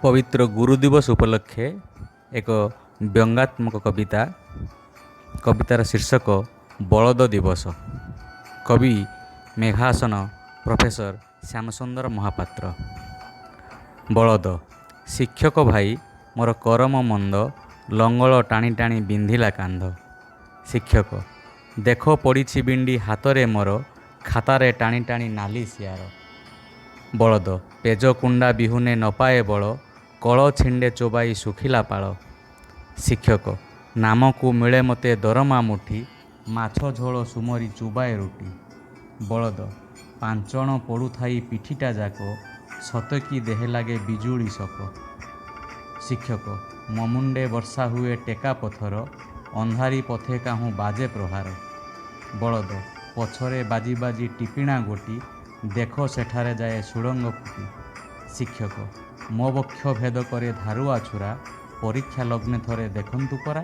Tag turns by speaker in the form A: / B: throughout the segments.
A: ପବିତ୍ର ଗୁରୁ ଦିବସ ଉପଲକ୍ଷେ ଏକ ବ୍ୟଙ୍ଗାତ୍ମକ କବିତା। କବିତାର ଶୀର୍ଷକ ବଳଦ ଦିବସ। କବି ମେଘାସନ ପ୍ରଫେସର ଶ୍ୟାମସୁନ୍ଦର ମହାପାତ୍ର। ବଳଦ। ଶିକ୍ଷକ ଭାଇ, ମୋର କରମ ମନ୍ଦ, ଲଙ୍ଗଳ ଟାଣି ଟାଣି ବିନ୍ଧିଲା କାନ୍ଧ। ଶିକ୍ଷକ, ଦେଖ ପଡ଼ିଛି ବିଣ୍ଡି ହାତରେ ମୋର, ଖାତାରେ ଟାଣି ଟାଣି ନାଲି ସିଆର। ବଳଦ, ପେଜ କୁଣ୍ଡା ବିହୁନେ ନପାଏ ବଳ, କଳ ଛିଣ୍ଡେ ଚୋବାଇ ଶୁଖିଲା ପାଳ। ଶିକ୍ଷକ, ନାମକୁ ମିଳେ ମୋତେ ଦରମା ମୁଠି, ମାଛ ଝୋଳ ସୁମରି ଚୁବାଏ ରୁଟି। ବଳଦ, ପାଞ୍ଚଣ ପଡ଼ୁଥାଇ ପିଠିଟା ଯାକ, ସତେକି ଦେହେ ଲାଗେ ବିଜୁଳି ଶକ। ଶିକ୍ଷକ, ମୋ ମୁଣ୍ଡେ ବର୍ଷା ହୁଏ ଟେକା ପଥର, ଅନ୍ଧାରି ପଥେ କାହୁଁ ବାଜେ ପ୍ରହାର। ବଳଦ, ପଛରେ ବାଜି ବାଜି ଟିପିଣା ଗୋଟି, ଦେଖ ସେଠାରେ ଯାଏ ସୁଡ଼ଙ୍ଗ ଫୁଟି। ଶିକ୍ଷକ, ମୋ ବକ୍ଷ ଭେଦ କରେ ଧାରୁଆ ଛୁରା, ପରୀକ୍ଷା ଲଗ୍ନେ ଥରେ ଦେଖନ୍ତୁ ପରା।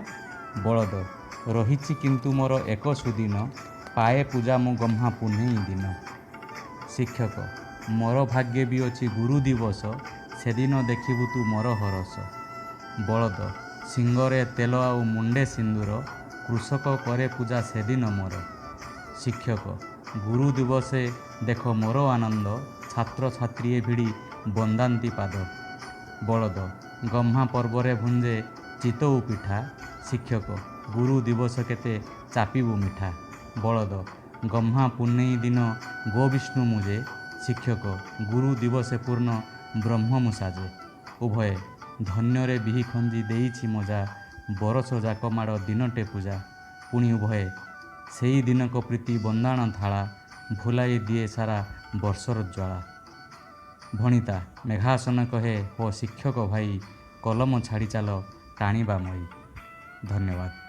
A: ବଳଦ, ରହିଛି କିନ୍ତୁ ମୋର ଏକ ସୁଦିନ, ପାଏ ପୂଜା ମୁଁ ଗହ୍ମା ପୁନେଇଁ ଦିନ। ଶିକ୍ଷକ, ମୋର ଭାଗ୍ୟେ ବି ଅଛି ଗୁରୁ ଦିବସ, ସେଦିନ ଦେଖିବୁ ତୁ ମୋର ହରଷ। ବଳଦ, ଶିଙ୍ଗରେ ତେଲ ଆଉ ମୁଣ୍ଡେ ସିନ୍ଦୁର, କୃଷକ କରେ ପୂଜା ସେଦିନ ମୋର। ଶିକ୍ଷକ, ଗୁରୁ ଦିବସେ ଦେଖ ମୋର ଆନନ୍ଦ, ଛାତ୍ରଛାତ୍ରୀଏ ଭିଡ଼ି ବନ୍ଦାନ୍ତି ପାଦ। ବଳଦ, ଗହ୍ମା ପର୍ବରେ ଭୁଞ୍ଜେ ଚିତଉ ପିଠା। ଶିକ୍ଷକ, ଗୁରୁ ଦିବସ କେତେ ଚାପିବୁ ମିଠା। ବଳଦ, ଗହ୍ମା ପୁନେଇଁ ଦିନ ଗୋବିଷ୍ଣୁ ମୁଁ ଯେ। ଶିକ୍ଷକ, ଗୁରୁ ଦିବସେ ପୂର୍ଣ୍ଣ ବ୍ରହ୍ମ ମୁଁ ସାଜେ। ଉଭୟେ, ଧନ୍ୟରେ ବିହି ଖଞ୍ଜି ଦେଇଛି ମଜା, ବରଷ ଯାକ ମାଡ଼ ଦିନଟେ ପୂଜା। ପୁଣି ଉଭୟେ, ସେଇ ଦିନକ ପ୍ରୀତି ବନ୍ଦାଣ ଥାଳା, ଭୁଲାଇ ଦିଏ ସାରା ବର୍ଷର ଜ୍ୱାଳା। ଭଣିତା ମେଘାସନ କହେ, ହୋ ଶିକ୍ଷକ ଭାଇ, କଲମ ଛାଡ଼ି ଚାଲ ଟାଣିବା ମଇ। ଧନ୍ୟବାଦ।